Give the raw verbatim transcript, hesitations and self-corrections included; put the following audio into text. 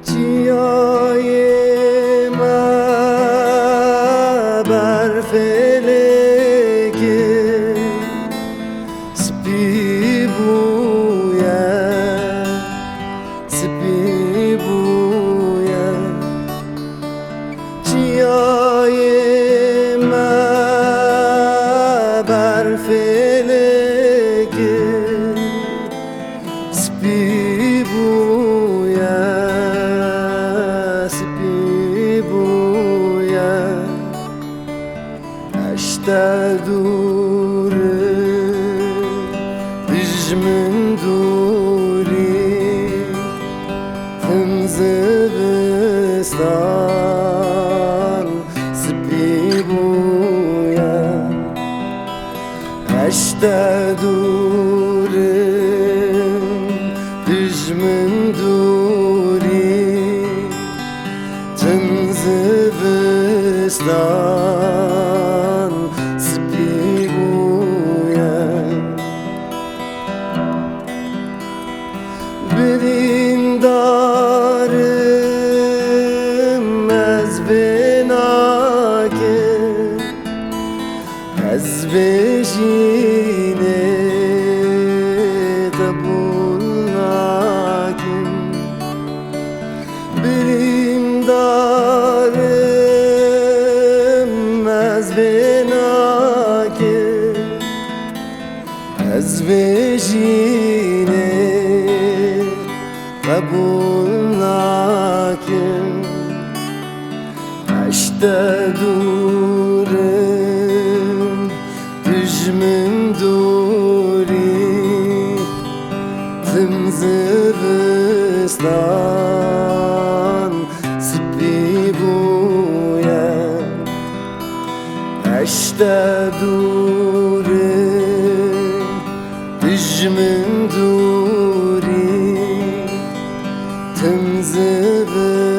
Çiyayê me berfêlê kir, spî bûye, spî bûye. Çiyayê me berfêlê kir, spî bûye, spî bûye. Ez ji te dûr im, tu ji min dûr î, tim zivistan spî bûye. Ez ji te dûr im, tu ji min dûr î, tim zivistan spî bûye. Birîndar im, ez vê nakim, ez vê jînê qebûl nakim. Birîndar im, ez vê nakim, ez vê jînê qebûl nakim. Ez ji te dûr im, tu ji min dûr î, tim zivistan spî bûye. Ez ji te dûr im, tu ji min dûr î, tim zivistan